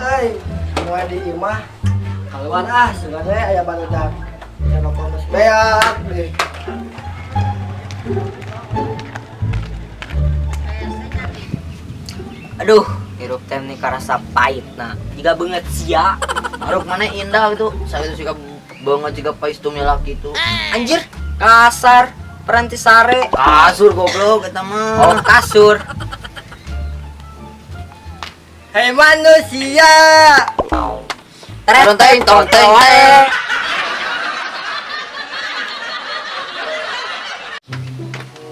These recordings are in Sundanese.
Euy. Moal di imah. Kaluar ah, sebenarnya aya barudak. Rokok geus beak deh. Aduh, hirup teh nih karasa pahit nah. Jiga beungeut sia. Haruk mana indah gitu. Saya itu suka banget juga pais tumilak gitu. Anjir, kasar. Peranti sare. Kasur goblok eta mah. Oh, kasur. Hei manusia. Tret, Teng tong teng teng.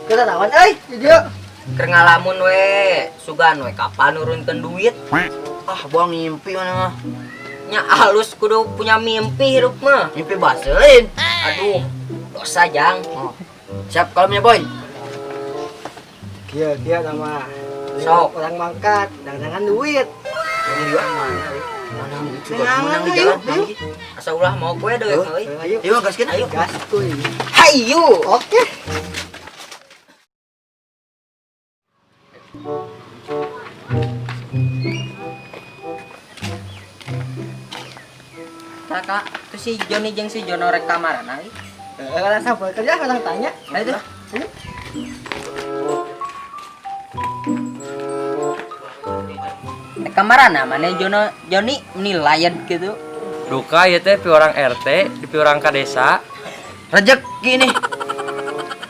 Kita naon euy, di dieu. Keur ngalamun we, sugan we kapan nurunkeun duit? Ah, buang mimpi mana mah. Nya halus kudu punya mimpi hirup mah. Mimpi baselin. Aduh, dosa jang. Oh. Siap kalemnya, Boy. Kieu kieu nama. Sok. Orang mangkat, dangan duit. Mana juga menang di jalan. Asa ulah mau kue deh euy. Ayo. Ayo gaskeun ayo. Gas kuy. Hayu. Oke. Kakak, tuh si Joni jeung si Jono rek kamarana euy. Orang sabar kerja, orang tanya. Nah itu. Rek kamarana mana Jono Joni nilaian gitu. Duka ya teh pi orang RT, di pi orang ka desa. Rezeki nih.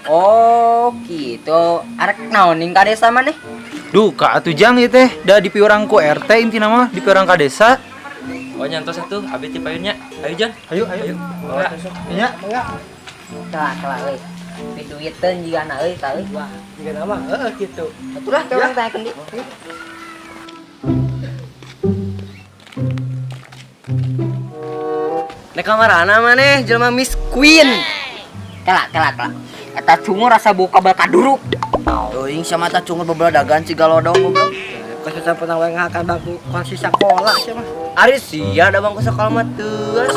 Oh, gitu. Arek naon ning ka desa maneh? Duka atuh jang ieu teh, da di piurang ku RT intina mah, di piurang ka desa. Oh nyantos atuh, abi ti payunnya. Ayo Jon. Ayo ayo. Oh, Nya, Enggak. Kalah kalah euy. Piduiteun jigana euy tah euy. Wah, jika nama heeh gitu. Atulah teh urang tanyakeun di. Nek kamarana maneh jelema Miss Queen. Kalah kalah kalah. Eta cungur rasa buka bakal kaduruk. Teuing sama ta cungur bebeladagan si galodong goblok. Kasih pernah wae ngakan bangku konsi sekolah sih mah. Ari sia da bangku sekolah mah teuas.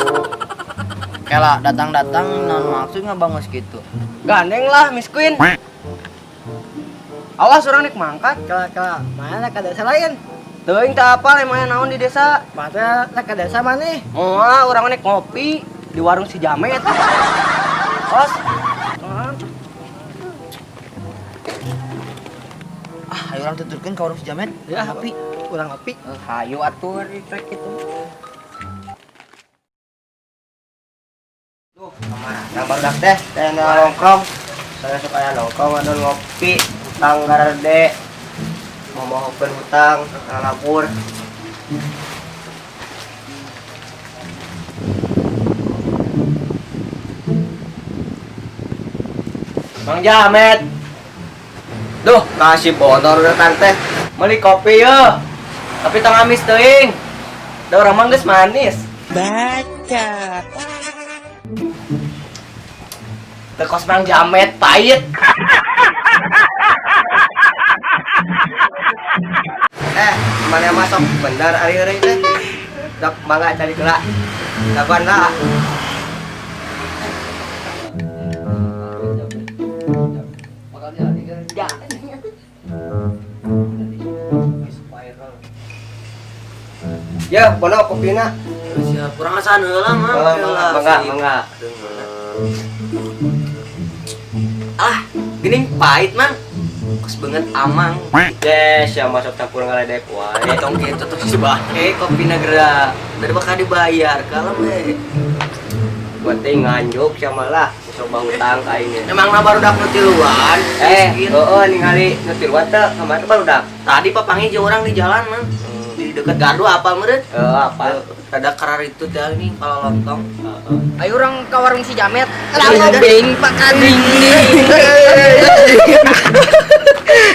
Kela datang-datang non maksud ngabangus gitu. Gandeng lah Miss Queen. Awas urang nek mangkat. Kala kala mana ke desa lain? Teuing teu apal emangnya naon di desa. Mana ke desa mana? Moal urang nek ngopi di warung si Jamet. Os. Ah, ayo urang tuturkeun ka warung si Jamet. Ya, ngopi. Urang ngopi. Hayu atuh rek kitu. Duh, kamarana barudak teh, teh nongkrong. Saya suka ya nongkrong anu ngopi, hutang garede. Mau mohokeun hutang, ngalapur. Mang Jamet. Duh, kasih bonor udah tante. Beli kopi yo. Tapi tong amis teuing. Da urang mah geus manis. Baca. Tekos Mang Jamet pahit. Mana masuk benar ari-ari teh. Dok mangga cari geura. Dagoan lah. Ya, bono kopina. Siap, kurang asaan heula mah. Mangga, mangga, mangga. Ah, geuning pahit mang. Kos banget amang. Yes, ya masuk campur ngaledek wae. Ya tong kitu tuh si bae kopina geura. Dari bakal dibayar kalem we. Gua teh nganjuk sama lah, coba hutang ka ini. Emang na barudak nu tiluan? Heeh ningali nu tiluan teh kamari barudak. Tadi papangi jeung urang di jalan mang. Di dekat gardu apa meureun? Heeh, apa? Rada kerar itu teh ini kalau lontong. Ayo urang ka warung si Jamet. Ngobeng Pak Kading.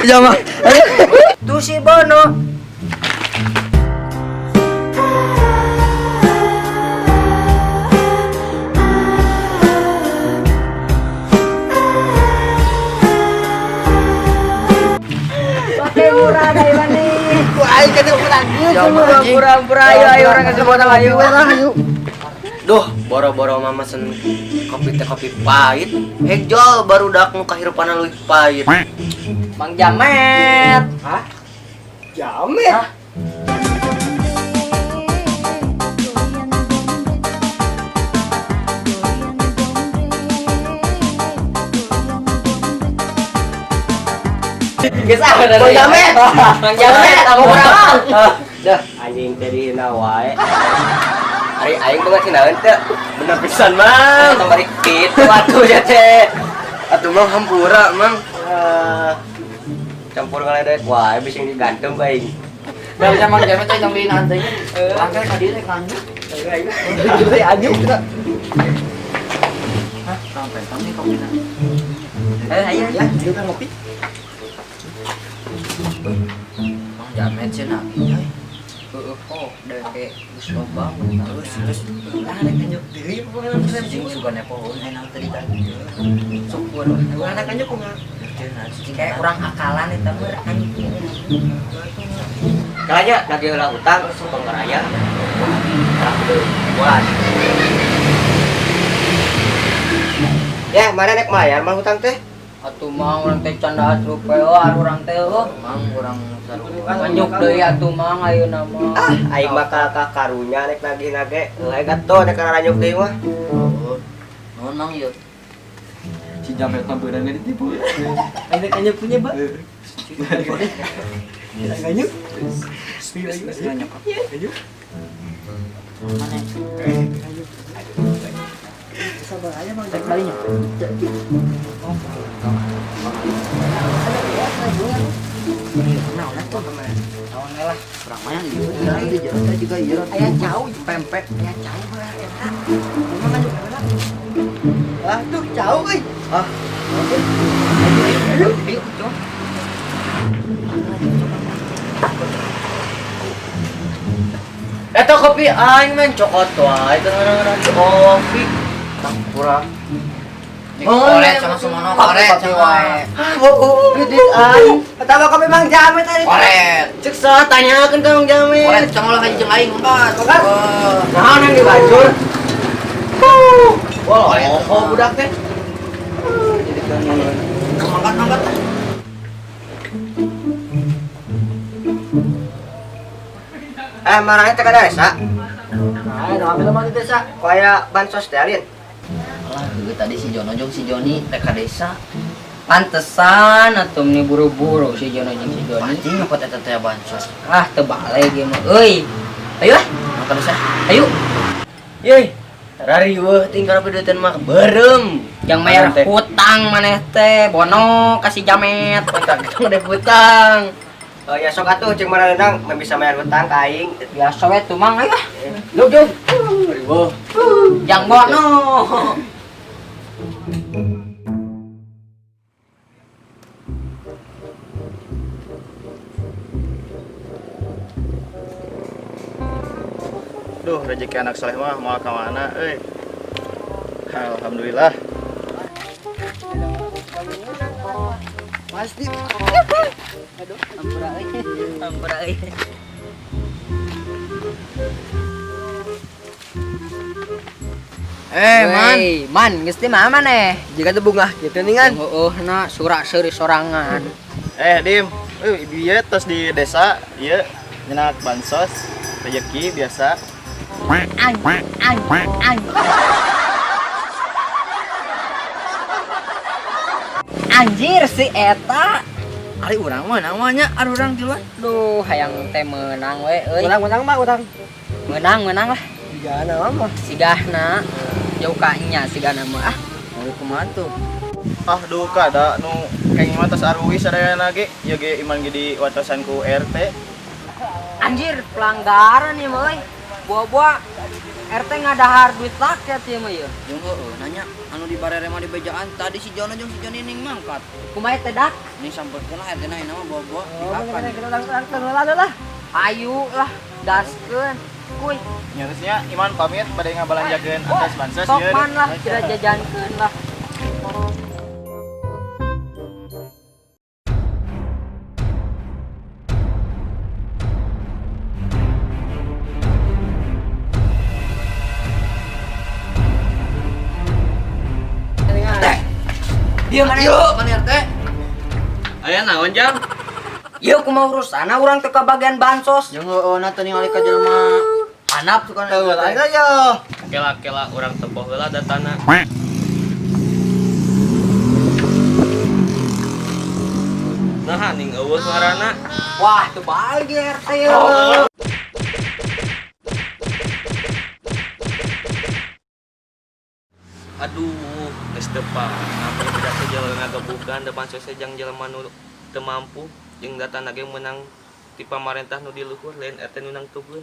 Jama. Tuh si Bono. Pakai murah dari mana? Wah, aing kena urang geus. Pura-pura ayo ayo orang ke Bono ayo. Ayo. Duh, boro-boro mama mesen kopi teh kopi pahit. Hejol barudak nu kahirupanna leuwih pahit. Mang Jamet. Hah? Jamet. Geus ah. Mang Jamet. Mang Jamet, urang. Dah anjing teh dihina wae. Ari aing banget hinaeun teh. Bener pisan, Mang. Tong bari kitu atuh ya teh. Atuh Mang hampura, Mang. Campur ngaledek wae bisa digantung ku aing. Da bisa Mang Jamet teh tong dihina teh. Angkel ka dieu rek lanjut. Teh anjuk. Hah, sampai tong nih kopina. Ayo, ayo. Ya, dia kan ngopi. Mang Jamet sih nagih euy. Heeh, oh, dewek geus loba Terus terus Anak anjuk deui pokoknya cicing suka nepohon enak tadi tadi. Syukur. Anak anjuk kumaha? Kayak urang akalan eta mah anjing. Kalanya nagih heula utang tong raya. Buat. Ya, mana nek mayar mah hutang teh? Atuh mang urang teh can dahat rupe euy, urang teh eueuh. Mang urang sarua. Nganjuk deui atuh mang ayeuna mah. Ah, aing mah ka karunya nek nagih nage. Heuh gato nek kararanyuk deui mah. Oh. Nuhun Mang ieu. Si Jamet mah beunang ditipu. Anak anjuk punya, Pak. Anak anjuk. Anjuk. Mana? Sabar aja, Bang. Tek balinya. Naon we lah. Urang mah yang ieu di jalan teh juga ieu. Aya cau pempek, aya cau mah eta. Emang anjuk heula. Lah tuh cau euy. Ah. Ayo, ayo, cok. Eta kopi aing men cokot wae teu ngaran kopi. Kurang. Koret sama semono koret Kopi wae. Ah, bohong duit aing. Eta mah kopi Mang Jamet tadi. Koret. Cek salah tanyakeun ka Mang Jamet. Koret cuma lah kaji jeung aing empat. Empat. Naon yang dibajur? Wah, oh budak teh. Mangkat mangkat. Eh, marahnya teh ka desa. Nah, nu ambil mah di desa. Kaya bansos teh alin. Alah, gue tadi si Jono jeung si Joni teh ka desa. Pantesan atuh meni buru-buru si Jono jeung si Joni. Anjing nyokot eta teh bansos. Ah, teu balik ge mah euy. Ayo lah, Mangkat desa. ayo. Yeay, rariweuh tinggal piduteun mah beureum. Yang bayar Teh. hutang maneh teh, bono kasih Jamet. Utang kita udah hutang. Oh ya sok atuh cek maranang mah bisa bayar hutang ka aing. Biasa we tuh mang ayo ah. Lu jom. Riweuh. Yang bono. Duh, rezeki anak soleh mah mau ka mana euy. Alhamdulillah. Pasti. Aduh, ampura euy. Ampura euy. Eh, man. Wey, man, geus teh mah maneh. Jika tuh bunga gitu nih kan. Heueuh na surak seuri sorangan. Eh, Dim. Euy, bieu tos di desa, ieu nyenak bansos, rezeki biasa. An an an. Anjir si eta. Ari urang mah namanya ari urang tiluan. Duh, hayang teh meunang we euy. Urang menang mah urang. Meunang, meunang lah. Jigana mah. Sigahna. Jauh ka nya sigahna mah ah. Mau kumaha tuh? Ah, duka da nu kenging mah tos aruwi sadayana ge, ieu ge iman ge diwatosan ku RT. Anjir, pelanggaran ya mah euy. Buah-buah RT ngadahar duit rakyat ya mah ya. Jeung heueuh nanya anu di barere mah di bejaan tadi si Jono jeung si Joni ning mangkat. Kumaha teh dak? Ning sampeurkeun lah RT na mah bawa-bawa Oh, dihakan. kita urang urang lah. Ayo lah, gaskeun. Kuy, Nyarusnya iman pamit bade ngabalanjakeun atas bansos sok ieu. man lah, kira jajankeun lah. Dia mana yuk, mana RT? Aya naon jam? Yeuh kumaha urusana urang teh ka bagian bansos. Jeung heueuh na teu ningali ka jelema hanap suka Tuh, ayo yo. Kela-kela urang tempoh heula datana. Nah, ning eueuh suarana. Wah, teu balik RT ya. Aduh, geus teu apa beda teh jalan ngagabukan da bansos teh jang jelema nu teu mampu jeung datana ge meunang ti pamarentah nu di luhur lain RT nu nangtupkeun.